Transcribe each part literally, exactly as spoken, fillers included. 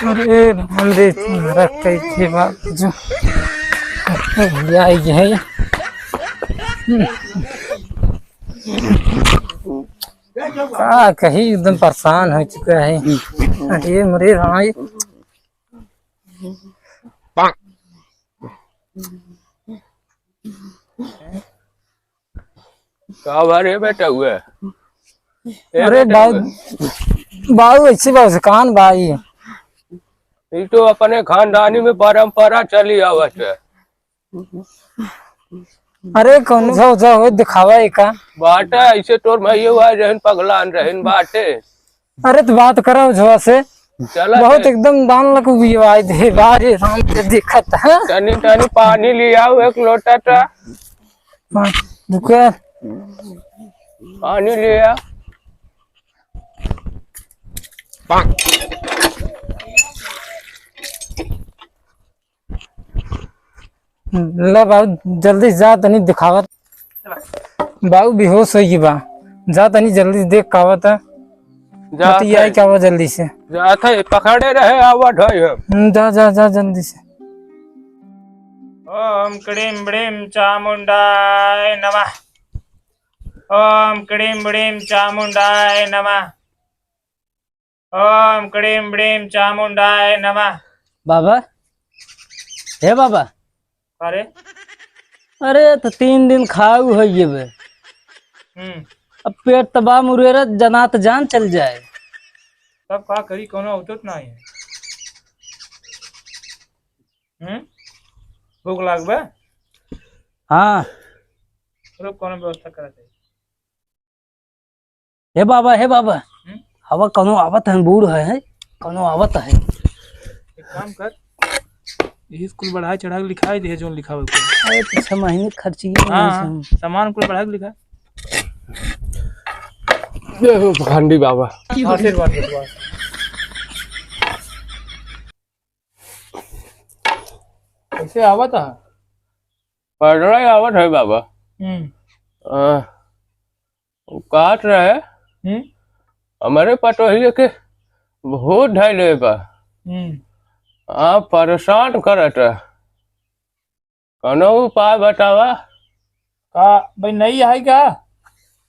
अरे राम रे, तुम्हारा कैसे बाप जो भैया आई है। का कही, एकदम परेशान हो चुका है। अरे मरे राम। का बा रे बेटा हुए? ए अरे बेटा बाऊ, हुए। बाऊ ऐसे बाऊ से कान भाई। ई तो अपने खानदानी में परंपरा चली आवत है। अरे कौन झौ झौ हो दिखावा है का? बाटे ऐसे तोर भाई हुआ रहन पगलान रहन बाटे। अरे तो बात करो झवा से। चला बहुत चल। एकदम दान लग भी आए दे बारे राम के दिखत है। तनी तनी पानी ले आओ एक लोटा टा। हाँ, रुको। पानी ले आ। ले बाबू, जल्दी से जा, तनी दिखावत। बाबू बेहोश हो गई बा, जा तनी जल्दी से देख का आवत है। जा बतिया के आवा जल्दी से। जात है, पकड़े रहे, आवत है हम। हम्म, जा, जा, जा जल्दी से। ओम क्रीम ब्रीम चामुंडाय नमः। ओम क्रीम ब्रीम चामुंडाय नमः। ओम क्रीम ब्रीम चामुंडाय नमः। बाबा, हे बाबा। अरे? अरे, तो तीन दिन खाऊ है ये बे। हम्म। अब पेट तबाह मुरेरा जनात जान चल जाए। तब का करी, कोनो उठत नाही है। हम्म? भूख लागबे? हाँ। रुक, कोनो व्यवस्था करत है। हे बाबा, हे बाबा, हम्म? हवा कौनो आवत है, बूढ़ है, है? कौनो आवत है। एक काम कर, यही स्कूल बढ़ाए चढ़ा के लिखाई दे, जोन लिखावे के। अरे, तो छह महीने खर्च ही नहीं हाँ, है। सामान कुल बढ़ा के लिखा। जय हो पखंडी बाबा। आशीर्वाद बटवा। कैसे आवत है? पटना आवत है बाबा। हम्म। आ, उ कहत रहे, हम्म? हमरे पटोहिए के भूत धइले बा। हम्म। आ, परेशान करत है। कौनो उपाय बतावा। का भाई, नहीं है का?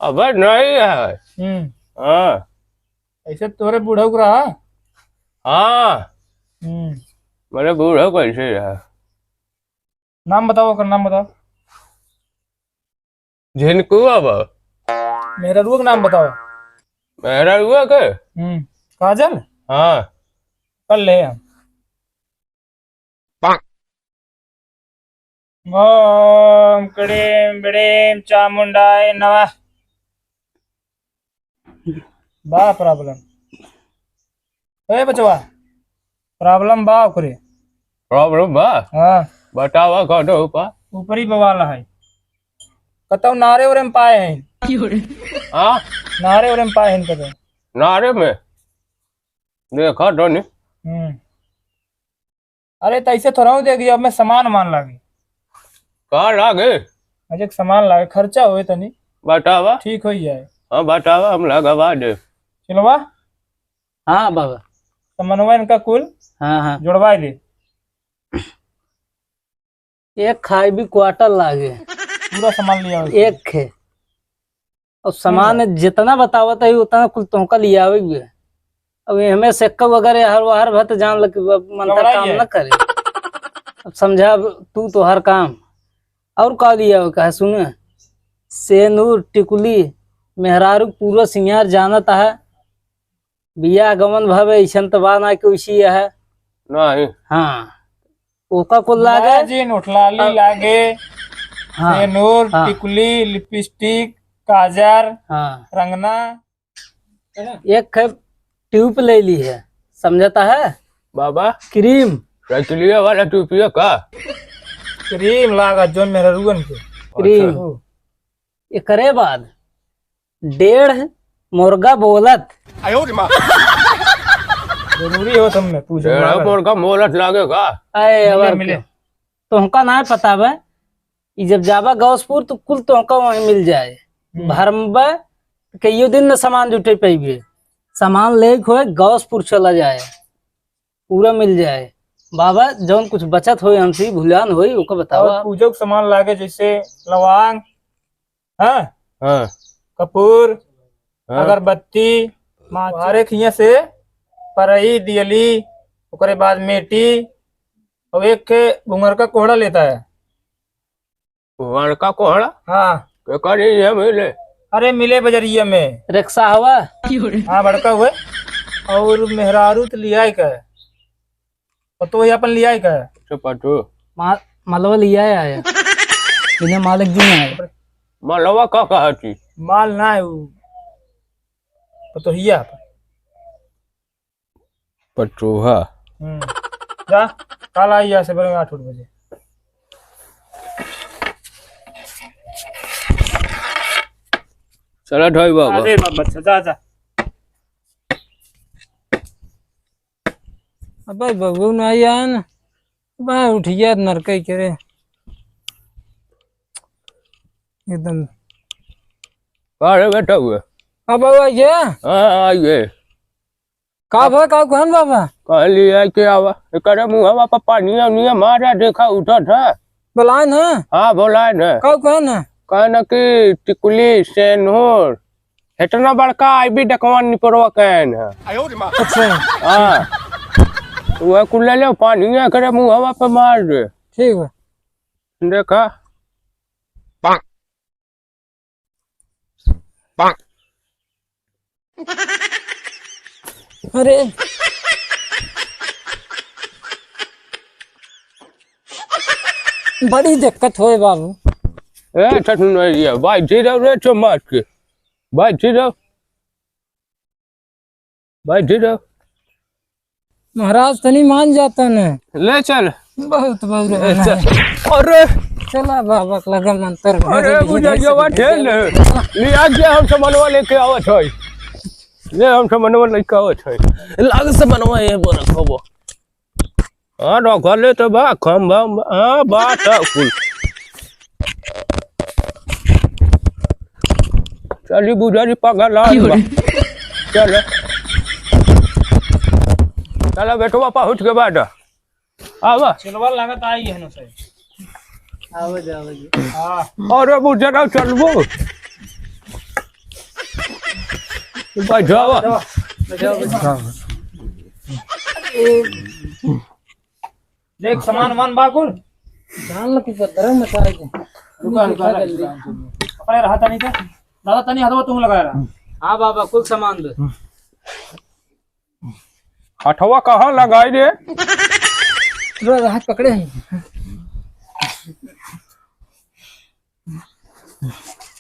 अबे नहीं है। हम्म। हाँ। ऐसे तोरे बूढ़ऊ के रहा? हाँ। हम्म। मेरे बूढ़ऊ कैसे रहा? नाम बताओ, ओकर नाम बताओ। झिनकुआ बा। मेहरारुआ के नाम बताओ। मेहरारुआ के? हम्म, काजल? हाँ। कर ले हम। ओम क्रीम ब्रीम चामुंडाय नमः। बा problem। ए बचवा, problem बा ओकरे। Problem बा? हाँ। बतावा कौनो उपाय। ऊपरी बवाल है। कतौ नारे ओरे में पाए हैं। हाँ? नारे ओरे में पाए हैं कतौ। नारे में? देखा तो नहीं। हम्म। अरे, त ऐसे थोड़ा हो देगी, अब में सामान वामान लागे। का लागे? अजय के सामान लागे, खर्चा होए तनी। बतावा। ठीक हो जाए। हाँ, बतावा, हम लगवा दे। चलवा? हाँ बाबा। सामानवा इनका कुल हाँ, हाँ। जोड़वा दे। एक खाई भी quarter लागे। पूरा सामान लिया हो। एक खे। और सामान हम्म। जितना बतावत है, उतना कुल तोहका लियावे के बा। अब एहमे से एक्का वगैरह हर वहर भत जान लग, अब मनता घबराई काम है। न करे। अब समझा, अब तू तोहर काम। और का लियावे का है, सुने? सेनूर, टिकुली, मेहरारू पूरा सिंगार जानत है। बियाह गमन भवे, ऐसन त बा ना कि वैसी है। नहीं। हाँ। ओका कुल लागे। बाजिन, उठलाली अब लागे, हाँ, सेनुर, हाँ। टिकुली, लिपस्टिक, काजर, हाँ। रंगना। एक खे ट्यूब ले ली है, समझता है? बाबा। क्रीम। रचलिया वाला ट्यूबिया का? क्रीम लागा जोन मेहरारुअन के। क्रीम। अच्छा। एकरे बाद डेढ़ मुर्गा बोलत। आयो रे माँ। जरूरी हो तुम में पूछ डेढ़ मुर्गा बोलत लागे का? अरे, मिले, अब मिले। क्या? तोहका ना पता बा, ई जब जाबा गौसपुर तो कुल तोहका वहीं मिल जाए। हम्म। भरमबे, कइयो दिन न सामान जुटे पइबे। सामान लेके होए, गौसपुर चला जाए, पूरा मिल जाए। बाबा, जौन कुछ बचत होए हमसे, भुलान होई, ओका बतावा। और पूजो के सामान लागे, जैसे लवांग, हाँ? हाँ। कपूर, हाँ। अगरबत्ती, माचिस। हमारे खिया से परई, दियली, ओकरे बाद मेटी, और एक के भुंगर का कोहड़ा लेता है। भुंगर का कोहड़ा? हाँ। केकर ये मिले? अरे, मिले बजरिया में। रिक्सा हवा? हाँ, बड़का हुए। और मेहरारू तो लिया ही का है। पतोह ही अपन लिया ही का है। अच्छा, पतोह। मा-, मलवा लिया है आया। बिना मालिक जी ना आए। मलवा का कहा थी? माल ना है वो। पतोहिया अपन। पटोहा। हम्म। जा, काल आई यहाँ से बड़े आठ, आठ बजे। चला ढोई बाबा। अरे बाबा, अच्छा, जा, जा। अबे बबू ना आया न, बा उठिया नरकई करे। एकदम। अरे बेटा हुए। अब बाबू आइए। हाँ, आइए। का भा, का कहन बाबा? कहली है कि आवा, एकरे मुहवा पर पानिया उनिया मारा, देखा उठत है। बोलाए न? हाँ, बोलाए न। का कहन? कहन कि टिकुली, सेनुर, इतना बड़का आईबी डकवान निपरवा कहन है। अच्छा। हाँ। वह कुल ले ले, पानिया एकरे मुहवा पे मार दे। ठीक बा। देखा। अरे, बड़ी दिक्कत होए बाबू। ए, ठठुनरिया, भाई, धीरे रे, चो मार के। भाई, धीरे। भाई, धीरे। महाराज, तनी मान जाता न। ले चल। बहुत, बहुत ले रहना चल। है। अरे। चला बाबा के लगे मंत्र भेज अरे, दिए, बुझाइया जैसे बा, भी ठेल ले। ले आ गया, हम सामानवा लेके आवत हई। ले, हम सामानवा लेके आवत हई। लाग सामानवा ये पर रखबो। हाँ, रखले तो बा, खम बम, हाँ, बा, सब कुल। चली बुझारी पागल आ की हो बा। रे? चल। चला बेटवा पहुँच के बाद। आवा। चलवा लागत आई है ना सर। आवे जा, आवे जा। हाँ। अरे बुझारा चलबो। बैठ जावा। जावा, जावा, जावा। देख, सामान वामान बा कुल? जान लो, कुछ गरम मसाला के। रुका, रुका, रुका, रुका। अपने रहा तनी के। दादा, तनी हथवा तुम लगाए रहा। हाँ बाबा, कुल सामान दे। हथवा कहाँ लगाई रे? रो, हाथ पकड़े हैं।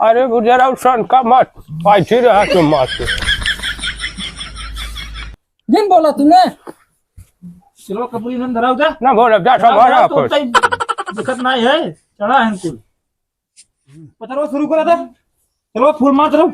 अरे बुझारा, उसन का मत, पाछी रहा के मत। जिन बोला तूने। चलो कबूली नंद धराओ जा। ना बोला, जा, जा, संभाला जा, तो कुछ। तई दिक्कत नहीं है, चढ़ा है कुल। पतरवा शुरू करा था। चलो फूल मार चलो।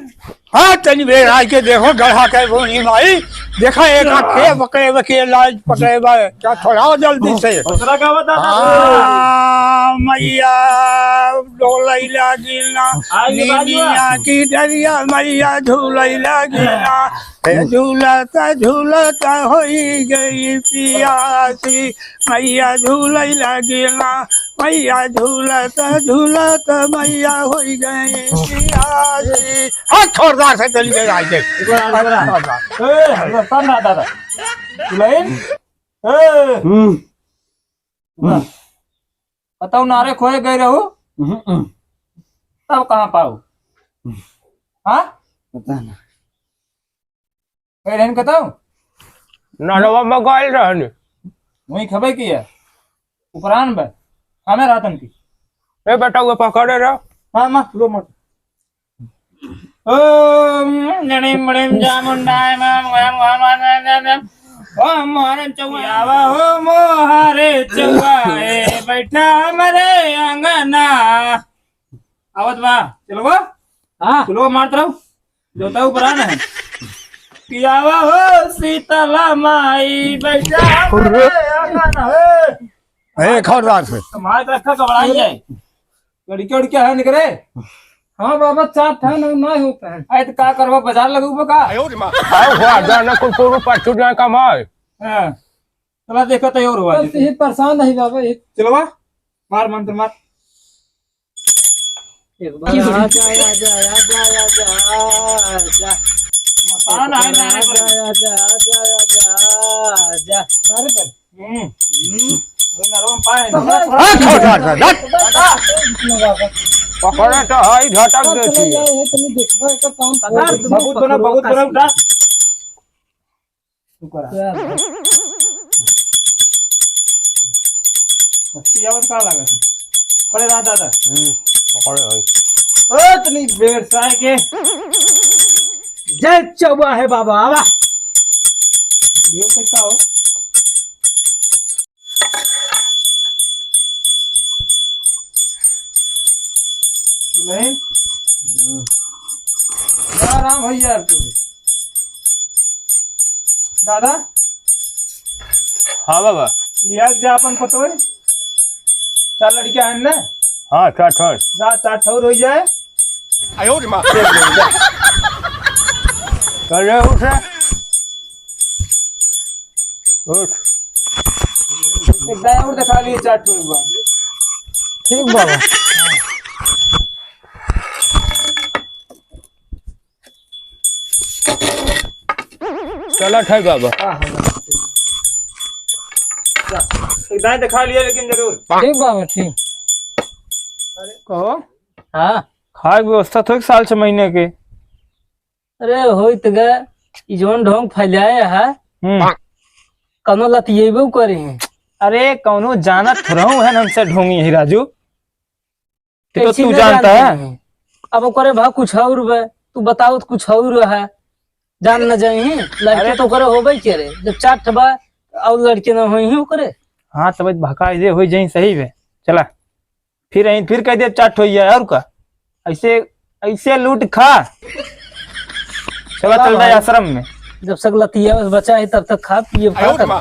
हाँ, तनी बेर आके देखो, गढ़ा के बोनी माई। देखा, एक आँख के पकड़े बा, के लाज पकड़े बा। क्या थोड़ा जल्दी से। दूसरा का बता था? हाँ, मैया डोलई लागिल ना, आइए, आइए। निमिया की डरिया मैया झूलई लागिल ना। हे झूलता झूलता होई गई पियासी, मैया झूलई लागिल ना, मैया झूलता झूलता मैया होई गई पियासी। हाँ, खबरदार से चली गई आज। एक बार, एक बार। खबरदार। ए, खबरदार ना दादा। दुल्हन? ए। हम्म। कतौ नारे खोए गए रहू? हम्म, हम्म। तब कहाँ पाऊ? हाँ? पता ना। गए रहन कतौ? नरवा में गए रहन। वहीं खबे किया। उपरान बा। हमें रहतन की। ए बेटा, वो पकड़े रह। हाँ, माँ, लो मत। ओम जड़िम बड़िम जामुंडाय माम गम गम गम गम गम। ओम मोहरे चौआ, आवा हो मोहरे चौआ, ए बैठा हमरे अंगना। आवत बा, चलबो? हाँ। चलबो, मारत रहो। जोता ऊपर आना है। कि आवा हो शीतला माई, बैठा हमरे अंगना, ए। ए, खबरदार से। मार रखा घबराई जाए। लड़किया उड़किया है निकरे? हाँ बाबा, चार ठन ना होता है। अरे तो का करबा, बाजार लगउबा का? अरे हुआ, जाना कुल पूर्व पश्चिम जाए कमाए। हाँ। चला देखा तो और हुआ बस जी। यही परेशान नहीं बाबा, ये चलवा, मार मंत्र मार। एक बार आ जा, आ जा, आ जा, आ जा, आ जा। मसाला ना है, ना है, आ जा, आ जा, आ जा, आ जा, आ जा। अरे पर। हम्म। हम्म। अरे नरम पाए। तो भाई। हट, हट, हट, हट, हट। पकड़े तो हई झटक चल, चल, देती है। ये तनी देखबा, एकर काम बहुत बना, बहुत बना, उठा। शुक्र है। पियावत का लागत है? पकड़े रहा दादा। हम्म, पकड़े हई। ओ, तनी बेर साए के। जय चौबा है बाबा, आवा। दियो से का हो? दुल्हन? हम्म। राम भैया तू। दादा? हाँ बाबा। लिया के जा अपन पतोय। चार लड़कियां हैं ना? हाँ, चार ठो। जा, चार ठौर हो जाए। अरे उठ। उठ। एक दाएं और दिखा लिए चार ठो एक बार। ठीक बाबा। चला ठाई बाबा। हाँ, हाँ, हाँ। जा, एक दाएं दिखा लिए लेकिन जरूर। ठीक बाबा, ठीक। अरे कहो। हाँ। खाए के व्यवस्था थोड़ी साल छह महीने के। अरे होई त गा, ई जौन ढोंग फैलाए है, हम्म। कौनो लतियेबे करे हैं। अरे कौनो जानत थोड़हू है हमसे ढोंगी ही राजू। ये तो कैसे तू न जानता जानते है। हैं? अब ओकरे भाव कुछ और बा, तू बताओ तो कुछ और है, जान न जाई हैं। लड़के अरे तो ओकरे होबे करे, जब चार ठे बा और लड़के न होई हैं ओकरे। हाँ, तब भका जे होई जाई सही बे। चला, फिर अहीं, फिर कह दे चार ठो ही है, और का? ऐसे, ऐसे लूट खा। चला, चला चल रहा है भाई। आश्रम में। जब तक लतिया बस बचा है, तब तक खा पिए, खा तब।